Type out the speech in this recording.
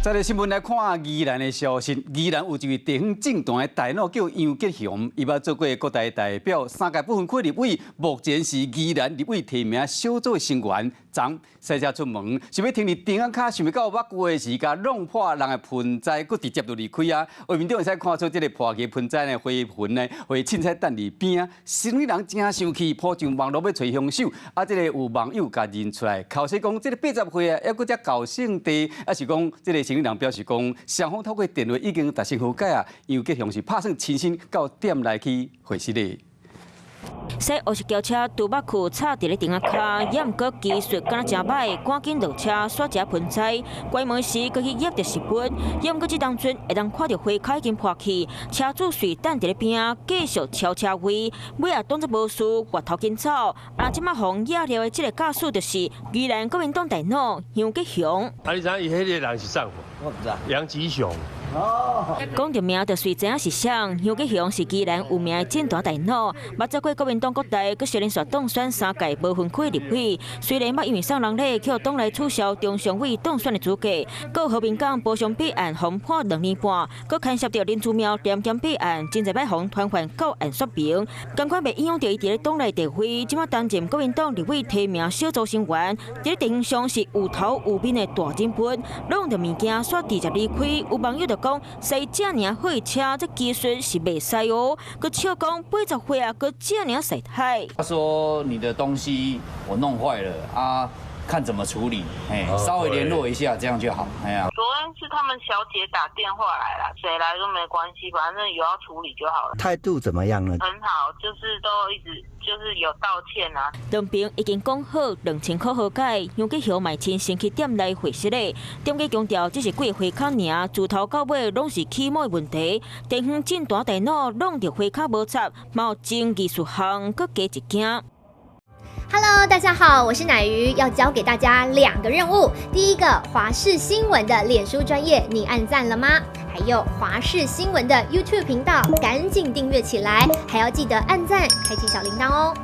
再來新聞來看宜蘭的消息，宜蘭有一位地方政團的大腦叫楊吉雄，伊捌做過國大代表，三屆不分區立委，目前是宜蘭立委提名小組的成員。昨駛車出門，想欲停佇埕仔跤，想袂到抹龜的時共弄破人的盆栽，閣直接就離開啊！畫面中會使看出這个破去盆栽的花盆呢，會凊彩擲佇邊仔，生理人真生氣，鋪上網路欲揣兇手，啊！這个有網友共認出來，剾洗講這个80歲啊，猶閣遮厚性地，抑是講這个生理人表示講，雙方透過電話已經達成和解啊，楊吉雄是拍算親身到店內去回釋的。駛烏色轎車拄捌去插佇咧埕仔跤，猶毋過技術敢若誠䆀，趕緊落車煞一盆栽，關門時閣去挹著食物，猶毋過這當陣會當看著花跤已經破去，車主隨等佇咧邊仔繼續超車位，尾仔當作無事，回頭緊走。啊，這擺予惹了的這个駕駛就是宜蘭國民黨大腦楊吉雄。啊，你知影伊彼个人是啥無？我毋知。楊吉雄。講著名就隨知影是誰，楊吉雄是宜蘭有名的政團大腦，捌做過國民黨國大，閣小連續當選三屆無分區立委。雖然捌因為送人禮去予黨內取消中常委當選的資格，閣和平港賠償弊案予判2年半，閣牽涉著林姿妙廉檢弊案，真濟擺予傳喚到案說明，仝款袂影響著伊佇咧黨內地位。這擺擔任國民黨立委提名小組成員，佇咧地方上是有頭有面的大人物，弄著物件煞直接離開。有網友就講，駛遮爾好的車，這技術是袂使哦。閣笑講80歲啊，閣遮爾駛態。他說你的東西我弄壞了啊，看怎麼處理，嘿，稍微聯絡一下，這樣就好。哎呀，昨天是他們小姐打電話來了，誰來都沒關係，反正有要處理就好了。態度怎麼樣呢？很好，就是都一直就是有道歉啊。兩邊已經講好2000箍和解，楊吉雄嘛親身去店內回釋咧。店家強調，只是幾个花跤爾，自頭到尾攏是起毛的問題。地方政團大腦弄著花跤無插，嘛有爭議事項，閣加一驚。 Hello，大家好，我是奶魚，要交給大家兩個任務。第一個，華視新聞的臉書專頁，你按讚了嗎？還有華視新聞的 YouTube 頻道，趕緊訂閱起來，還要記得按讚，開啟小鈴鐺哦。